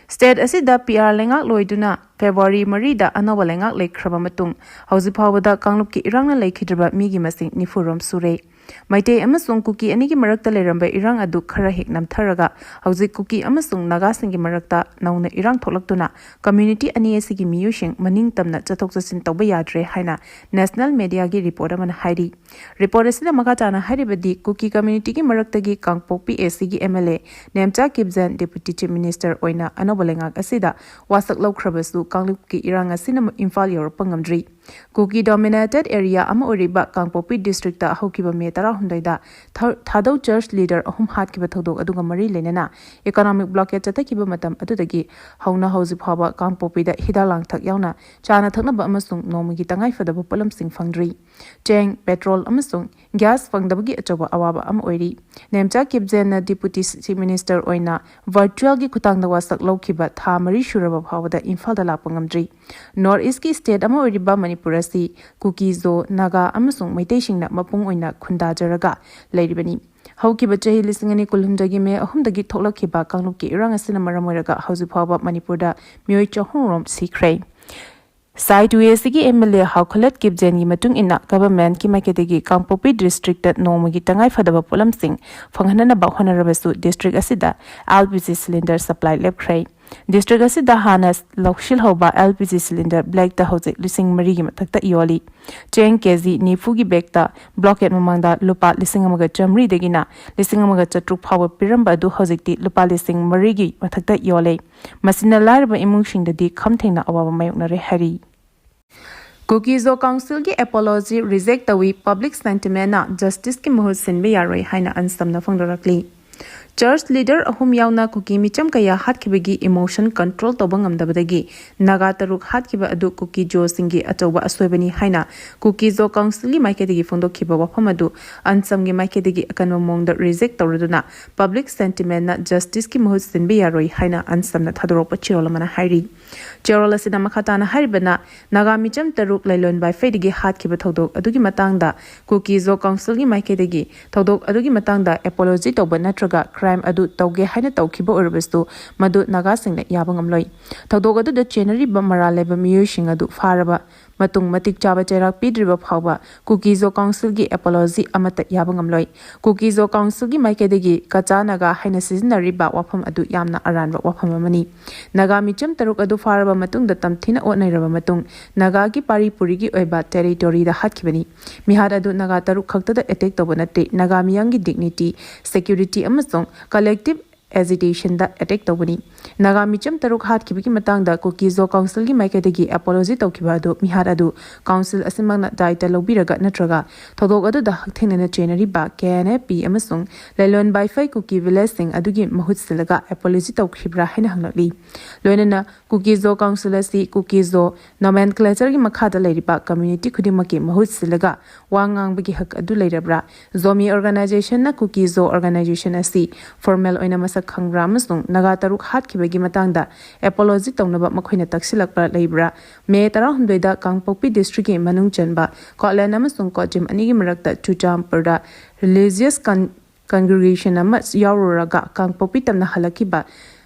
State ꯑꯁꯤꯗ P R ꯂꯩꯉꯥꯛ ꯂꯣꯏꯗꯨꯅ February ꯃꯔꯤꯗ ꯑꯅꯧꯕ ꯂꯩꯉꯥꯛ ꯂꯩꯈ꯭ꯔꯕ ꯃꯇꯨꯡ ꯍꯧꯖꯤꯛ ꯐꯥꯎꯕꯗ ꯀꯥꯡꯂꯨꯞꯀꯤ ꯏꯔꯥꯡꯅ ꯂꯩꯈꯤꯗ꯭ꯔꯕ ꯃꯤꯒꯤ ꯃꯁꯤꯡ ꯅꯤꯐꯨ ꯔꯣꯝ ꯁꯨꯔꯦ꯫ ꯃꯩꯇꯩ ꯑꯃꯁꯨꯡ ꯀꯨꯀꯤ ꯑꯅꯤꯒꯤ ꯃꯔꯛꯇ ꯂꯩꯔꯝꯕ ꯏꯔꯥꯡ ꯑꯗꯨ ꯈꯔ ꯍꯦꯛ ꯅꯝꯊꯔꯒ ꯍꯧꯖꯤꯛ ꯀꯨꯀꯤ ꯑꯃꯁꯨꯡ ꯅꯥꯒꯥꯁꯤꯡꯒꯤ ꯃꯔꯛꯇ ꯅꯧꯅ ꯏꯔꯥꯡ ꯊꯣꯛꯂꯛꯇꯨꯅ community ꯑꯅꯤ ꯑꯁꯤꯒꯤ ꯃꯤꯑꯣꯏꯁꯤꯡ ꯃꯅꯤꯡ ꯇꯝꯅ ꯆꯠꯊꯣꯛ ꯆꯠꯁꯤꯟ ꯇꯧꯕ ꯌꯥꯗ꯭ꯔꯦ ꯍꯥꯏꯅ national media ꯒꯤ report ꯑꯃꯅ ꯍꯥꯏꯔꯤ꯫ Report ꯑꯁꯤꯗ ꯃꯈꯥ ꯇꯥꯅ ꯍꯥꯏꯔꯤꯕꯗꯤ ꯀꯨꯀꯤ community ꯒꯤ ꯃꯔꯛꯇꯒꯤ ꯀꯥꯡꯄꯣꯛꯄꯤ A C ꯒꯤ M L A Nemcha ꯀꯤꯞꯖꯦꯟ Deputy Chief Minister ꯑꯣꯏꯅ ꯑꯅꯧꯕ ꯂꯩꯉꯥꯛ ꯑꯁꯤꯗ ꯋꯥꯁꯛ ꯂꯧꯈ꯭ꯔꯕꯁꯨ ꯀꯥꯡꯂꯨꯞꯀꯤ ꯏꯔꯥꯡ ꯑꯁꯤꯅ ꯏꯝꯐꯥꯜ ꯌꯧꯔꯛꯄ ꯉꯝꯗ꯭ꯔꯤ꯫ ꯀꯨꯀꯤ dominated area ꯑꯃ ꯑꯣꯏꯔꯤꯕ ꯀꯥꯡꯄꯣꯛꯄꯤ district ꯇ ꯍꯧꯈꯤꯕ ꯃꯦ ꯇꯔꯥꯍꯨꯝꯗꯣꯏꯗ ꯊ-, ꯊꯥꯗꯧ church leader ꯑꯍꯨꯝ ꯍꯥꯠꯈꯤꯕ ꯊꯧꯗꯣꯛ ꯑꯗꯨꯒ ꯃꯔꯤ ꯂꯩꯅꯅ economic blockade ꯆꯠꯊꯈꯤꯕ ꯃꯇꯝ ꯑꯗꯨꯗꯒꯤ ꯍꯧꯅ ꯍꯧꯖꯤꯛ ꯐꯥꯎꯕ ꯀꯥꯡꯄꯣꯛꯄꯤꯗ ꯍꯤꯗꯥꯛ ꯂꯥꯡꯊꯛ ꯌꯥꯎꯅ ꯆꯥꯅ ꯊꯛꯅꯕ ꯑꯃꯁꯨꯡ ꯅꯣꯡꯃꯒꯤ ꯇꯉꯥꯏꯐꯗꯕ ꯄꯣꯠꯂꯝꯁꯤꯡ ꯐꯪꯗ꯭ꯔꯤ꯫ ꯆꯦꯡ, ꯄꯦꯇ꯭ꯔꯣꯜ ꯑꯃꯁꯨꯡ ꯒ꯭ꯌꯥꯁ ꯐꯪꯗꯕꯒꯤ ꯑꯆꯧꯕ ꯑꯋꯥꯕ ꯑꯃ ꯑꯣꯏꯔꯤ꯫ ꯅꯦꯝꯆꯥ ꯀꯤꯞꯖꯦꯟꯅ ꯗꯤꯄꯨꯇꯤ ꯆꯤꯐ ꯃꯤꯅꯤꯁꯇꯔ ꯑꯣꯏꯅ ꯚꯔꯆꯨꯑꯦꯜꯒꯤ ꯈꯨꯠꯊꯥꯡꯗ ꯋꯥꯁꯛ ꯂꯧꯈꯤꯕ ꯊꯥ ꯃꯔꯤ ꯁꯨꯔꯕ ꯐꯥꯎꯕꯗ ꯏꯝꯐꯥꯜꯗ ꯂꯥꯛꯄ ꯉꯝꯗ꯭ꯔꯤ꯫ ꯅꯣꯔꯠ ꯏꯁꯀꯤ ꯁ꯭ꯇꯦꯠ ꯑꯃ ꯑꯣꯏꯔꯤꯕ ꯃꯅꯤꯄꯨꯔ ꯑꯁꯤ ꯀꯨꯀꯤꯖꯣ, ꯅꯥꯒꯥ ꯑꯃꯁꯨꯡ ꯃꯩꯇꯩꯁꯤꯡꯅ ꯃꯄꯨꯡ ꯑꯣꯏꯅ ꯈꯨꯟꯗꯥꯖꯔꯒ ꯂꯩꯔꯤꯕꯅꯤ꯫ ꯍꯧꯈꯤꯕ ꯆꯍꯤ ꯂꯤꯁꯤꯡ ꯑꯅꯤ ꯀꯨꯟꯍꯨꯝꯗꯣꯏꯒꯤ ꯃꯦ ꯑꯍꯨꯝꯗꯒꯤ ꯊꯣꯛꯂꯛꯈꯤꯕ ꯀꯥꯡꯂꯨꯞꯀꯤ ꯏꯔꯥꯡ ꯑꯁꯤꯅ ꯃꯔꯝ ꯑꯣꯏꯔꯒ ꯍꯧꯖꯤꯛ ꯐꯥꯎꯕ ꯃꯅꯤꯄꯨꯔꯗ ꯃꯤꯑꯣꯏ ꯆꯍꯨꯝ ꯔꯣꯝ ꯁꯤꯈ꯭ꯔꯦ꯫ ꯁꯥꯏꯠ ꯋꯦ ꯑꯁꯤꯒꯤ ꯑꯦꯝ ꯑꯦꯜ ꯑꯦ ꯍꯥꯎꯈꯂꯠ ꯀꯤꯞꯖꯦꯟꯒꯤ ꯃꯇꯨꯡ ꯏꯟꯅ, ꯒꯚꯔꯟꯃꯦꯟꯠꯀꯤ ꯃꯥꯏꯀꯩꯗꯒꯤ ꯀꯥꯡꯄꯣꯛꯄꯤ ꯗꯤꯁꯇ꯭ꯔꯤꯛꯇ ꯅꯣꯡꯃꯒꯤ ꯇꯉꯥꯏ ꯐꯗꯕ ꯄꯣꯠꯂꯝꯁꯤꯡ ꯐꯪꯍꯟꯅꯅꯕ ꯍꯣꯠꯅꯔꯕꯁꯨ, ꯗꯤꯁꯇ꯭ꯔꯤꯛ ꯑꯁꯤꯗ L P G cylinder supply ꯂꯦꯞꯈ꯭ꯔꯦ꯫ ꯗꯤꯁꯇ꯭ꯔꯤꯛ ꯑꯁꯤꯗ ꯍꯥꯟꯅ ꯂꯧꯁꯤꯜꯍꯧꯕ ꯑꯦꯜ ꯄꯤ ꯖꯤ ꯁꯤꯂꯤꯟꯗꯔ ꯕ꯭ꯂꯦꯛꯇ ꯍꯧꯖꯤꯛ ꯂꯤꯁꯤꯡ ꯃꯔꯤꯒꯤ ꯃꯊꯛꯇ ꯌꯣꯜꯂꯤ꯫ ꯆꯦꯡ ꯀꯦ ꯖꯤ ꯅꯤꯐꯨꯒꯤ ꯕꯦꯛꯇ ꯕ꯭ꯂꯣꯀꯦꯠ ꯃꯃꯥꯡꯗ ꯂꯨꯄꯥ ꯂꯤꯁꯤꯡ ꯑꯃꯒ ꯆꯥꯃꯔꯤꯗꯒꯤꯅ ꯂꯤꯁꯤꯡ ꯑꯃꯒ ꯆꯥꯇ꯭ꯔꯨꯛ ꯐꯥꯎꯕ ꯄꯤꯔꯝꯕ ꯑꯗꯨ ꯍꯧꯖꯤꯛꯇꯤ ꯂꯨꯄꯥ ꯂꯤꯁꯤꯡ ꯃꯔꯤꯒꯤ ꯃꯊꯛꯇ ꯌꯣꯜꯂꯦ꯫ ꯃꯁꯤꯅ ꯂꯥꯏꯔꯕ ꯏꯃꯨꯡꯁꯤꯡꯗꯗꯤ ꯈꯝ ꯊꯦꯡꯅ ꯑꯋꯥꯕ ꯃꯥꯌꯣꯛꯅꯔꯦ ꯍꯥꯏꯔꯤ꯫ ꯀꯨꯀꯤꯖꯣ ꯀꯥꯎꯟꯁꯤꯜꯒꯤ ꯑꯦꯄꯣꯂꯣꯖꯤ ꯔꯤꯖꯦꯛ ꯇꯧꯏ, ꯄꯕ꯭ꯂꯤꯛ ꯁꯦꯟꯇꯤꯃꯦꯟꯅ ꯖꯁꯇꯤꯁꯀꯤ ꯃꯍꯨꯠ ꯁꯤꯟꯕ ꯌꯥꯔꯣꯏ ꯍꯥꯏꯅ ꯑꯟꯁꯝꯅ ꯐꯣꯡꯗꯣꯔꯛꯂꯤ꯫ ꯆꯔꯆ ꯂꯤꯗꯔ ꯑꯍꯨꯝ ꯌꯥꯎꯅ ꯀꯨꯀꯤ ꯃꯤꯆꯝ ꯀꯌꯥ ꯍꯥꯠꯈꯤꯕꯒꯤ ꯏꯃꯣꯁꯟ ꯀꯟꯇ꯭ꯔꯣꯜ ꯇꯧꯕ ꯉꯝꯗꯕꯗꯒꯤ ꯅꯥꯒꯥ ꯇꯔꯨꯛ ꯍꯥꯠꯈꯤꯕ ꯑꯗꯨ ꯀꯨꯀꯤꯖꯣꯁꯤꯡꯒꯤ ꯑꯆꯧꯕ ꯑꯁꯣꯏꯕꯅꯤ ꯍꯥꯏꯅ ꯀꯨꯀꯤꯖꯣ ꯀꯥꯎꯟꯁꯤꯜꯒꯤ ꯃꯥꯏꯀꯩꯗꯒꯤ ꯐꯣꯡꯗꯣꯛꯈꯤꯕ ꯋꯥꯐꯝ ꯑꯗꯨ ꯑꯟꯁꯝꯒꯤ ꯃꯥꯏꯀꯩꯗꯒꯤ ꯑꯀꯟꯕ ꯃꯑꯣꯡꯗ ꯔꯤꯖꯦꯛ ꯇꯧꯔꯗꯨꯅ ꯄꯕ꯭ꯂꯤꯛ ꯁꯦꯟꯇꯤꯃꯦꯟꯅ ꯖꯁꯇꯤꯁꯀꯤ ꯃꯍꯨꯠ ꯁꯤꯟꯕ ꯌꯥꯔꯣꯏ ꯍꯥꯏꯅ ꯑꯟꯁꯝꯅ ꯊꯥꯗꯣꯔꯛꯄ ꯆꯦꯔꯣꯜ ꯑꯃꯅ ꯍꯥꯏꯔꯤ꯫ ꯆꯦꯔꯣꯜ ꯑꯁꯤꯗ ꯃꯈꯥ ꯇꯥꯅ ꯍꯥꯏꯔꯤꯕꯅ, ꯅꯥꯒꯥ ꯃꯤꯆꯝ ꯇꯔꯨꯛ ꯂꯩꯂꯣꯟ ꯕꯥꯏꯐꯩꯗꯒꯤ ꯍꯥꯠꯈꯤꯕ ꯊꯧꯗꯣꯛ ꯑꯗꯨꯒꯤ ꯃꯇꯥꯡꯗ ꯀꯨꯀꯤꯖꯣ ꯀꯥꯎꯟꯁꯤꯜꯒꯤ ꯃꯥꯏꯀꯩꯗꯒꯤ ꯊꯧꯗꯣꯛ ꯑꯗꯨꯒꯤ ꯃꯇꯥꯡꯗ ꯑꯦꯄꯣꯂꯣꯖꯤ ꯇꯧꯕ ꯅꯠꯇ꯭ꯔꯒ ꯀ꯭ꯔꯥꯏꯝ ꯑꯗꯨ ꯇꯧꯒꯦ ꯍꯥꯏꯅ ꯇꯧꯈꯤꯕ ꯑꯣꯏꯔꯕꯁꯨ, ꯃꯗꯨ ꯅꯥꯒꯥꯁꯤꯡꯅ ꯌꯥꯕ ꯉꯝꯂꯣꯏ꯫ ꯊꯧꯗꯣꯛ ꯑꯗꯨꯗ ꯆꯦꯟꯅꯔꯤꯕ ꯃꯔꯥꯜ ꯂꯩꯕ ꯃꯤꯑꯣꯏꯁꯤꯡ ꯑꯗꯨ ꯐꯥꯔꯕ ꯃꯇꯨꯡ ꯃꯇꯤꯛ ꯆꯥꯕ ꯆꯩꯔꯥꯛ ꯄꯤꯗ꯭ꯔꯤꯕ ꯐꯥꯎꯕ ꯀꯨꯀꯤꯖꯣ ꯀꯥꯎꯟꯁꯤꯜꯒꯤ ꯑꯦꯄꯣꯂꯣꯖꯤ ꯑꯃꯠꯇ ꯌꯥꯕ ꯉꯝꯂꯣꯏ꯫ ꯀꯨꯀꯤꯖꯣ ꯀꯥꯎꯟꯁꯤꯜꯒꯤ ꯃꯥꯏꯀꯩꯗꯒꯤ ꯀꯆꯥ ꯅꯥꯒꯥ ꯍꯥꯏꯅ ꯁꯤꯖꯤꯟꯅꯔꯤꯕ ꯋꯥꯐꯝ ꯑꯗꯨ ꯌꯥꯝꯅ ꯑꯔꯥꯟꯕ ꯋꯥꯐꯝ ꯑꯃꯅꯤ꯫ ꯅꯥꯒꯥ ꯃꯤꯆꯝ ꯇꯔꯨꯛ ꯑꯗꯨ ꯐꯥꯔꯕ ꯃꯇꯨꯡꯗ ꯇꯝꯊꯤꯅ ꯑꯣꯠꯅꯩꯔꯕ ꯃꯇꯨꯡ ꯅꯥꯒꯥꯒꯤ ꯄꯥꯔꯤ ꯄꯨꯔꯤꯒꯤ ꯑꯣꯏꯕ ꯇꯦꯔꯤꯇꯣꯔꯤꯗ ꯍꯥꯠꯈꯤꯕꯅꯤ꯫ ꯃꯤꯍꯥꯠ ꯑꯗꯨ ꯅꯥꯒꯥ ꯇꯔꯨꯛ ꯈꯛꯇꯗ ꯑꯦꯇꯦꯛ ꯇꯧꯕ ꯅꯠꯇꯦ, ꯅꯥꯒꯥ ꯃꯤꯌꯥꯝꯒꯤ ꯗꯤꯒꯅꯤꯇꯤ, ꯁꯦꯀ꯭ꯌꯨꯔꯤꯇꯤ ꯑꯃꯁꯨꯡ ꯀꯂꯦꯛꯇꯤꯚ ꯑꯦꯖꯤꯇꯦꯁꯟꯗ ꯑꯦꯇꯦꯛ ꯇꯧꯕꯅꯤ꯫ ꯅꯥꯒꯥ ꯃꯤꯆꯝ ꯇꯔꯨꯛ ꯍꯥꯠꯈꯤꯕꯒꯤ ꯃꯇꯥꯡꯗ ꯀꯨꯀꯤꯖꯣ ꯀꯥꯎꯟꯁꯤꯜꯒꯤ ꯃꯥꯏꯀꯩꯗꯒꯤ ꯑꯦꯄꯣꯂꯣꯖꯤ ꯇꯧꯈꯤꯕ ꯑꯗꯨ ꯃꯤꯍꯥꯠ ꯑꯗꯨ ꯀꯥꯎꯟꯁꯤꯜ ꯑꯁꯤꯃꯛꯅ ꯗꯥꯏꯇ ꯂꯧꯕꯤꯔꯒ ꯅꯠꯇ꯭ꯔꯒ ꯊꯧꯗꯣꯛ ꯑꯗꯨꯗ ꯍꯛꯊꯦꯡꯅꯅ ꯆꯦꯟꯅꯔꯤꯕ ꯀꯦ ꯑꯦꯟ ꯑꯦꯐ ꯄꯤ ꯑꯃꯁꯨꯡ ꯂꯦꯂꯣꯟ ꯕꯥꯏꯐꯩ ꯀꯨꯀꯤ ꯚꯤꯂꯦꯖꯁꯤꯡ ꯑꯗꯨꯒꯤ ꯃꯍꯨꯠ ꯁꯤꯜꯂꯒ ꯑꯦꯄꯣꯂꯣꯖꯤ ꯇꯧꯈꯤꯕ꯭ꯔꯥ ꯍꯥꯏꯅ ꯍꯪꯂꯛꯂꯤ꯫ ꯂꯣꯏꯅꯅ ꯀꯨꯀꯤꯖꯣ ꯀꯥꯎꯟꯁꯤꯜ ꯑꯁꯤ ꯀꯨꯀꯤꯖꯣ ꯅꯣꯃꯦꯟꯀ꯭ꯂꯦꯆꯔꯒꯤ ꯃꯈꯥꯗ ꯂꯩꯔꯤꯕ ꯀꯝꯃ꯭ꯌꯨꯅꯤꯇꯤ ꯈꯨꯗꯤꯡꯃꯛꯀꯤ ꯃꯍꯨꯠ ꯁꯤꯜꯂꯒ ꯋꯥ ꯉꯥꯡꯕꯒꯤ ꯍꯛ ꯑꯗꯨ ꯂꯩꯔꯕ꯭ꯔꯥ? ꯖꯣꯃꯤ ꯑꯣꯔꯒꯅꯥꯏꯖꯦꯁꯟꯅ ꯀꯨꯀꯤꯖꯣ ꯑꯣꯔꯒꯅꯥꯏꯖꯦꯁꯟ ꯑꯁꯤ ꯐꯣꯔꯃꯦꯜ ꯑꯣꯏꯅ ꯃꯁꯛ ꯈꯪꯕ꯭ꯔꯥ ꯑꯃꯁꯨꯡ ꯅꯥꯒꯥ ꯇꯔꯨꯛ ꯍꯥꯠꯈꯤꯕꯒꯤ ꯃꯇꯥꯡꯗ ꯑꯦꯄꯣꯂꯣꯖꯤ ꯇꯧꯅꯕ ꯃꯈꯣꯏꯅ ꯇꯛꯁꯤꯜꯂꯛꯄ ꯂꯩꯕ꯭ꯔꯥ? ꯃꯦ ꯇꯔꯥꯍꯨꯝꯗꯣꯏꯗ ꯀꯥꯡꯄꯣꯛꯄꯤ ꯗꯤꯁꯇ꯭ꯔꯤꯛꯀꯤ ꯃꯅꯨꯡ ꯆꯟꯕ ꯀꯣꯠꯂꯦꯟ ꯑꯃꯁꯨꯡ ꯀꯣꯠꯖꯤꯝ ꯑꯅꯤꯒꯤ ꯃꯔꯛꯇ ꯆꯨꯔꯆꯥꯟꯄꯨꯔꯗ ꯔꯤꯂꯤꯖꯤꯌꯁ ꯀꯟ ꯀꯟꯒ꯭ꯔꯤꯒꯦꯁꯟ ꯑꯃ ꯌꯥꯎꯔꯨꯔꯒ ꯀꯥꯡꯄꯣꯛꯄꯤ ꯇꯝꯅ ꯍꯜꯂꯛꯈꯤꯕ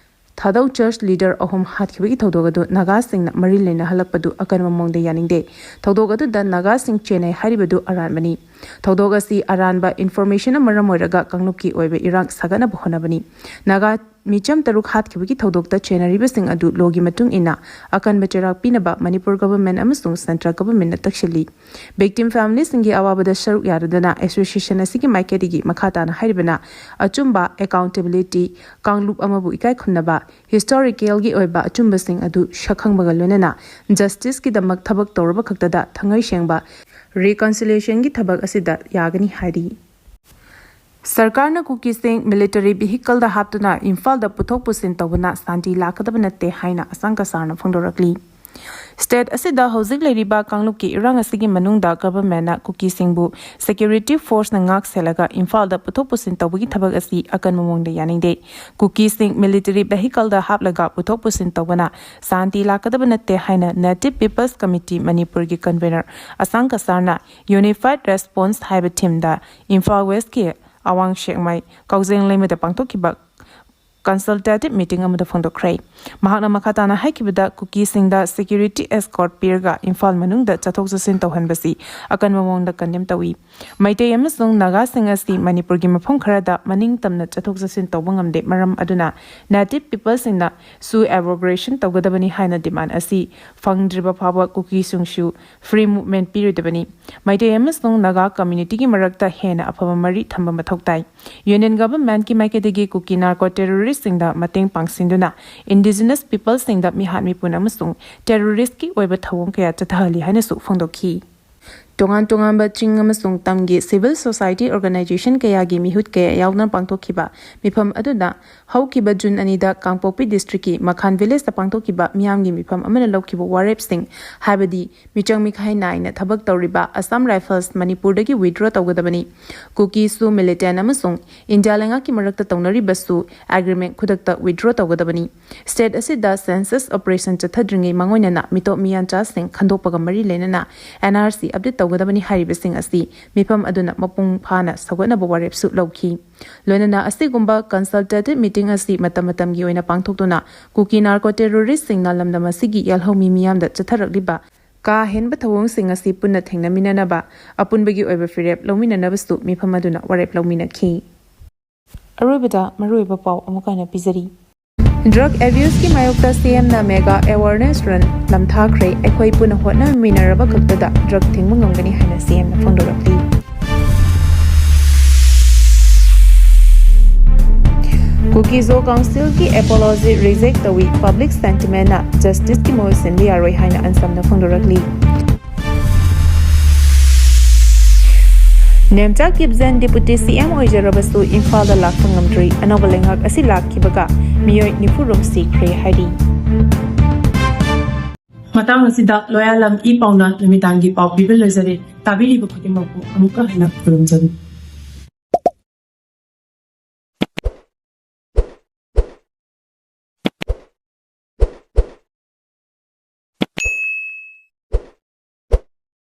ꯊꯥꯗꯧ ꯆꯔꯆ ꯂꯤꯗꯔ ꯑꯍꯨꯝ ꯍꯥꯠꯈꯤꯕꯒꯤ ꯊꯧꯗꯣꯛ ꯑꯗꯨ ꯅꯥꯒꯥꯁꯤꯡꯅ ꯃꯔꯤ ꯂꯩꯅꯍꯜꯂꯛꯄꯗꯨ ꯑꯀꯟꯕ ꯃꯑꯣꯡꯗ ꯌꯥꯅꯤꯡꯗꯦ꯫ ꯊꯧꯗꯣꯛ ꯑꯗꯨꯗ ꯅꯥꯒꯥꯁꯤꯡ ꯆꯦꯟꯅꯩ ꯍꯥꯏꯔꯤꯕꯗꯨ ꯑꯔꯥꯟꯕꯅꯤ꯫ ꯊꯧꯗꯣꯛ ꯑꯁꯤ ꯑꯔꯥꯟꯕ ꯏꯟꯐꯣꯔꯃꯦꯁꯟꯅ ꯃꯔꯝ ꯑꯣꯏꯔꯒ ꯀꯥꯡꯂꯨꯞꯀꯤ ꯑꯣꯏꯕ ꯏꯔꯥꯡ ꯁꯥꯒꯠꯅꯕ ꯍꯣꯠꯅꯕꯅꯤ꯫ ꯅꯥꯒꯥ ꯃꯤꯆꯝ ꯇꯔꯨꯛ ꯍꯥꯠꯈꯤꯕꯒꯤ ꯊꯧꯗꯣꯛꯇ ꯆꯦꯟꯅꯔꯤꯕꯁꯤꯡ ꯑꯗꯨ ꯂꯣꯒꯤ ꯃꯇꯨꯡ ꯏꯟꯅ ꯑꯀꯟꯕ ꯆꯩꯔꯥꯛ ꯄꯤꯅꯕ ꯃꯅꯤꯄꯨꯔ ꯒꯚꯔꯟꯃꯦꯟꯠ ꯑꯃꯁꯨꯡ ꯁꯦꯟꯇ꯭ꯔꯦꯜ ꯒꯚꯔꯟꯃꯦꯟꯠꯅ ꯇꯛꯁꯤꯜꯂꯤ꯫ ꯚꯤꯛꯇꯤꯝ ꯐꯦꯃꯤꯂꯤꯁꯤꯡꯒꯤ ꯑꯋꯥꯕꯗ ꯁꯔꯨꯛ ꯌꯥꯔꯗꯨꯅ ꯑꯦꯁꯣꯁꯤꯌꯦꯁꯟ ꯑꯁꯤꯒꯤ ꯃꯥꯏꯀꯩꯗꯒꯤ ꯃꯈꯥ ꯇꯥꯅ ꯍꯥꯏꯔꯤꯕꯅ ꯑꯆꯨꯝꯕ, ꯑꯦꯀꯥꯎꯟꯇꯦꯕꯤꯂꯤꯇꯤ, ꯀꯥꯡꯂꯨꯞ ꯑꯃꯕꯨ ꯏꯀꯥꯏ ꯈꯨꯝꯅꯕ, ꯍꯤꯁꯇꯣꯔꯤꯀꯦꯜꯒꯤ ꯑꯣꯏꯕ ꯑꯆꯨꯝꯕꯁꯤꯡ ꯑꯗꯨ ꯁꯛꯈꯪꯕꯒ ꯂꯣꯏꯅꯅ ꯖꯁꯇꯤꯁꯀꯤꯗꯃꯛ ꯊꯕꯛ ꯇꯧꯔꯕ ꯈꯛꯇꯗ ꯊꯉꯩ ꯁꯦꯡꯕ ꯔꯤꯀꯟꯁꯤꯂꯤꯌꯦꯁꯟꯒꯤ ꯊꯕꯛ ꯑꯁꯤꯗ ꯌꯥꯒꯅꯤ ꯍꯥꯏꯔꯤ꯫ ꯁꯔꯀꯥꯔꯅ ꯀꯨꯀꯤꯁꯤꯡ ꯃꯤꯂꯤꯇꯔꯤ ꯚꯤꯍꯤꯀꯜꯗ ꯍꯥꯞꯇꯨꯅ ꯏꯝꯐꯥꯜꯗ ꯄꯨꯊꯣꯛ ꯄꯨꯁꯤꯟ ꯇꯧꯕꯅ ꯁꯥꯟꯇꯤ ꯂꯥꯛꯀꯗꯕ ꯅꯠꯇꯦ ꯍꯥꯏꯅ ꯑꯁꯥꯡ ꯀꯁꯥꯔꯅ ꯐꯣꯡꯗꯣꯔꯛꯂꯤ꯫ ꯁ꯭ꯇꯦꯠ ꯑꯁꯤꯗ ꯍꯧꯖꯤꯛ ꯂꯩꯔꯤꯕ ꯀꯥꯡꯂꯨꯞꯀꯤ ꯏꯔꯥꯡ ꯑꯁꯤꯒꯤ ꯃꯅꯨꯡꯗ ꯒꯚꯔꯟꯃꯦꯟꯠꯅ ꯀꯨꯀꯤꯁꯤꯡꯕꯨ ꯁꯦꯀ꯭ꯌꯨꯔꯤꯇꯤ ꯐꯣꯔꯁꯅ ꯉꯥꯛ ꯁꯦꯜꯂꯒ ꯏꯝꯐꯥꯜꯗ ꯄꯨꯊꯣꯛ ꯄꯨꯁꯤꯟ ꯇꯧꯕꯒꯤ ꯊꯕꯛ ꯑꯁꯤ ꯑꯀꯟꯕ ꯃꯑꯣꯡꯗ ꯌꯥꯅꯤꯡꯗꯦ꯫ ꯀꯨꯀꯤꯁꯤꯡ ꯃꯤꯂꯤꯇꯔꯤ ꯚꯤꯍꯤꯀꯜꯗ ꯍꯥꯞꯂꯒ ꯄꯨꯊꯣꯛ ꯄꯨꯁꯤꯟ ꯇꯧꯕꯅ ꯁꯥꯟꯇꯤ ꯂꯥꯛꯀꯗꯕ ꯅꯠꯇꯦ ꯍꯥꯏꯅ ꯅꯦꯇꯤꯚ ꯄꯤꯄꯜꯁ ꯀꯃꯤꯇꯤ ꯃꯅꯤꯄꯨꯔꯒꯤ ꯀꯟꯚꯦꯅꯔ ꯑꯁꯥꯡ ꯀꯁꯥꯔꯅ ꯌꯨꯅꯤꯐꯥꯏꯗ ꯔꯦꯁꯄꯣꯟꯁ ꯍꯥꯏꯕ ꯊꯤꯝꯗ ꯏꯝꯐꯥꯜ ꯋꯦꯁꯀꯤ ꯑꯋꯥꯡ ꯁꯦꯛꯃꯥꯏ ꯀꯥꯎꯖꯦꯡ ꯂꯩꯃꯗ ꯄꯥꯡꯊꯣꯛꯈꯤꯕ consultative meeting ꯑꯃꯗ ꯐꯣꯡꯗꯣꯛꯈ꯭ꯔꯦ꯫ ꯃꯍꯥꯛꯅ ꯃꯈꯥ ꯇꯥꯅ ꯍꯥꯏꯈꯤꯕꯗ, ꯀꯨꯀꯤꯁꯤꯡꯗ security escort ꯄꯤꯔꯒ ꯏꯝꯐꯥꯜ ꯃꯅꯨꯡꯗ ꯆꯠꯊꯣꯛ ꯆꯠꯁꯤꯟ ꯇꯧꯍꯟꯕꯁꯤ ꯑꯀꯟꯕ ꯃꯑꯣꯡꯗ condemn ꯇꯧꯏ꯫ ꯃꯩꯇꯩ ꯑꯃꯁꯨꯡ ꯅꯥꯒꯥꯁꯤꯡ ꯑꯁꯤ ꯃꯅꯤꯄꯨꯔꯒꯤ ꯃꯐꯝ ꯈꯔꯗ ꯃꯅꯤꯡ ꯇꯝꯅ ꯆꯠꯊꯣꯛ ꯆꯠꯁꯤꯟ ꯇꯧꯕ ꯉꯝꯗꯦ, ꯃꯔꯝ ꯑꯗꯨꯅ native peopleꯁꯤꯡꯅ ꯁꯨ abrogation ꯇꯧꯒꯗꯕꯅꯤ ꯍꯥꯏꯅ demand ꯑꯁꯤ ꯐꯪꯗ꯭ꯔꯤꯕ ꯐꯥꯎꯕ ꯀꯨꯀꯤꯁꯤꯡꯁꯨ free movement ꯄꯤꯔꯣꯏꯗꯕꯅꯤ꯫ ꯃꯩꯇꯩ ꯑꯃꯁꯨꯡ ꯅꯥꯒꯥ communityꯒꯤ ꯃꯔꯛꯇ ꯍꯦꯟꯅ ꯑꯐꯕ ꯃꯔꯤ ꯊꯝꯕ ꯃꯊꯧ ꯇꯥꯏ꯫ Union Governmentꯀꯤ ꯃꯥꯏꯀꯩꯗꯒꯤ ꯀꯨꯀꯤ narco terroristꯁꯤꯡꯗ ꯃꯇꯦꯡ ꯄꯥꯡꯁꯤꯟꯗꯨꯅ indigenous peopleꯁꯤꯡꯗ ꯃꯤꯍꯥꯠ ꯃꯤꯄꯨꯟ ꯑꯃꯁꯨꯡ terroristꯀꯤ ꯑꯣꯏꯕ ꯊꯧꯑꯣꯡ ꯀꯌꯥ ꯆꯠꯊꯍꯜꯂꯤ ꯍꯥꯏꯅꯁꯨ ꯐꯣꯡꯗꯣꯛꯈꯤ꯫ ꯇꯣꯉꯥꯟ ꯇꯣꯉꯥꯟꯕ ꯆꯤꯡ ꯑꯃꯁꯨꯡ ꯇꯝꯒꯤ civil society organization ꯀꯌꯥꯒꯤ ꯃꯤꯍꯨꯠ ꯀꯌꯥ ꯌꯥꯎꯅ ꯄꯥꯡꯊꯣꯛꯈꯤꯕ ꯃꯤꯐꯝ ꯑꯗꯨꯗ ꯍꯧꯈꯤꯕ ꯖꯨꯟ ꯑꯅꯤꯗ ꯀꯥꯡꯄꯣꯛꯄꯤ districtꯀꯤ ꯃꯈꯥꯟ villageꯇ ꯄꯥꯡꯊꯣꯛꯈꯤꯕ ꯃꯤꯌꯥꯝꯒꯤ ꯃꯤꯐꯝ ꯑꯃꯅ ꯂꯧꯈꯤꯕ ꯋꯥꯔꯦꯞꯁꯤꯡ, ꯍꯥꯏꯕꯗꯤ ꯃꯤꯆꯪ ꯃꯤꯈꯥꯏ ꯅꯥꯏꯅ ꯊꯕꯛ ꯇꯧꯔꯤꯕ Assam Rifles ꯃꯅꯤꯄꯨꯔꯗꯒꯤ withdraw ꯇꯧꯒꯗꯕꯅꯤ, ꯀꯨꯀꯤꯁꯨ militant ꯑꯃꯁꯨꯡ ꯏꯟꯗꯤꯌꯥ ꯂꯩꯉꯥꯛꯀꯤ ꯃꯔꯛꯇ ꯇꯧꯅꯔꯤꯕꯁꯨ agreement ꯈꯨꯗꯛꯇ withdraw ꯇꯧꯒꯗꯕꯅꯤ, state ꯑꯁꯤꯗ census operation ꯆꯠꯊꯗ꯭ꯔꯤꯉꯩ ꯃꯥꯡꯑꯣꯏꯅꯅ ꯃꯤꯇꯣꯞ ꯃꯤꯌꯥꯟꯆꯥꯁꯤꯡ ꯈꯟꯗꯣꯛꯄꯒ ꯃꯔꯤ ꯂꯩꯅꯅ N R C update ꯇꯧꯒꯗꯕꯅꯤ ꯍꯥꯏꯔꯤꯕꯁꯤꯡ ꯑꯁꯤ ꯃꯤꯐꯝ ꯑꯗꯨꯅ ꯃꯄꯨꯡ ꯐꯥꯅ ꯁꯧꯒꯠꯅꯕ ꯋꯥꯔꯦꯞꯁꯨ ꯂꯧꯈꯤ꯫ ꯂꯣꯏꯅꯅ ꯑꯁꯤꯒꯨꯝꯕ consultative meeting ꯑꯁꯤ ꯃꯇꯝ ꯃꯇꯝꯒꯤ ꯑꯣꯏꯅ ꯄꯥꯡꯊꯣꯛꯇꯨꯅ ꯀꯨꯀꯤ narco terroristꯁꯤꯡꯅ ꯂꯝꯗꯝ ꯑꯁꯤꯒꯤ ꯌꯦꯜꯍꯧꯃꯤ ꯃꯤꯌꯥꯝꯗ ꯆꯠꯊꯔꯛꯂꯤꯕ ꯀꯥ ꯍꯦꯟꯕ ꯊꯧꯑꯣꯡꯁꯤꯡ ꯑꯁꯤ ꯄꯨꯟꯅ ꯊꯦꯡꯅꯃꯤꯟꯅꯅꯕ ꯑꯄꯨꯟꯕꯒꯤ ꯑꯣꯏꯕ ꯐꯤꯔꯦꯞ ꯂꯧꯃꯤꯟꯅꯅꯕꯁꯨ ꯃꯤꯐꯝ ꯑꯗꯨꯅ ꯋꯥꯔꯦꯞ ꯂꯧꯃꯤꯟꯅꯈꯤ꯫ ꯑꯔꯣꯏꯕꯗ ꯃꯔꯨꯑꯣꯏꯕ ꯄꯥꯎ ꯑꯃꯨꯛ ꯍꯟꯅ ꯄꯤꯖꯔꯤ꯫ Drug abuseꯀꯤ ꯃꯥꯌꯣꯛꯇ CMꯅ mega awareness run ꯂꯝꯊꯥꯈ꯭ꯔꯦ꯫ ꯑꯩꯈꯣꯏ ꯄꯨꯟꯅ ꯍꯣꯠꯅꯃꯤꯟꯅꯔꯕ ꯈꯛꯇꯗ drug ꯊꯤꯡꯕ ꯉꯝꯒꯅꯤ ꯍꯥꯏꯅ CMꯅ ꯐꯣꯡꯗꯣꯔꯛꯂꯤ꯫ ꯀꯨꯀꯤ-ꯖꯣ councilꯒꯤ apology reject ꯇꯧꯏ, public sentimentꯅ justiceꯀꯤ ꯃꯍꯨꯠ ꯁꯤꯟꯕ ꯌꯥꯔꯣꯏ ꯍꯥꯏꯅ ꯑꯟꯁꯝꯅ ꯐꯣꯡꯗꯣꯔꯛꯂꯤ꯫ ꯅꯦꯝꯆꯥ ꯀꯤꯞꯖꯦꯟ deputy CM ꯑꯣꯏꯖꯔꯕꯁꯨ ꯏꯝꯐꯥꯜꯗ ꯂꯥꯛꯄ ꯉꯝꯗ꯭ꯔꯤ꯫ ꯑꯅꯧꯕ ꯂꯩꯉꯥꯛ ꯑꯁꯤ ꯂꯥꯛꯈꯤꯕꯒ ꯃꯤꯑꯣꯏ ꯅꯤꯐꯨ ꯔꯣꯝ ꯁꯤꯈ꯭ꯔꯦ ꯍꯥꯏꯔꯤ꯫ ꯃꯇꯥꯡ ꯑꯁꯤꯗ ꯂꯣꯌꯥꯂꯝ ꯏ ꯄꯥꯎꯅ ꯅꯨꯃꯤꯗꯥꯡꯒꯤ ꯄꯥꯎ ꯄꯤꯕ ꯂꯣꯏꯖꯔꯦ꯫ ꯇꯥꯕꯤꯔꯤꯕ ꯈꯨꯗꯤꯡꯃꯛꯄꯨ ꯑꯃꯨꯛꯀ ꯍꯟꯅ ꯈꯨꯔꯨꯝꯖꯔꯤ꯫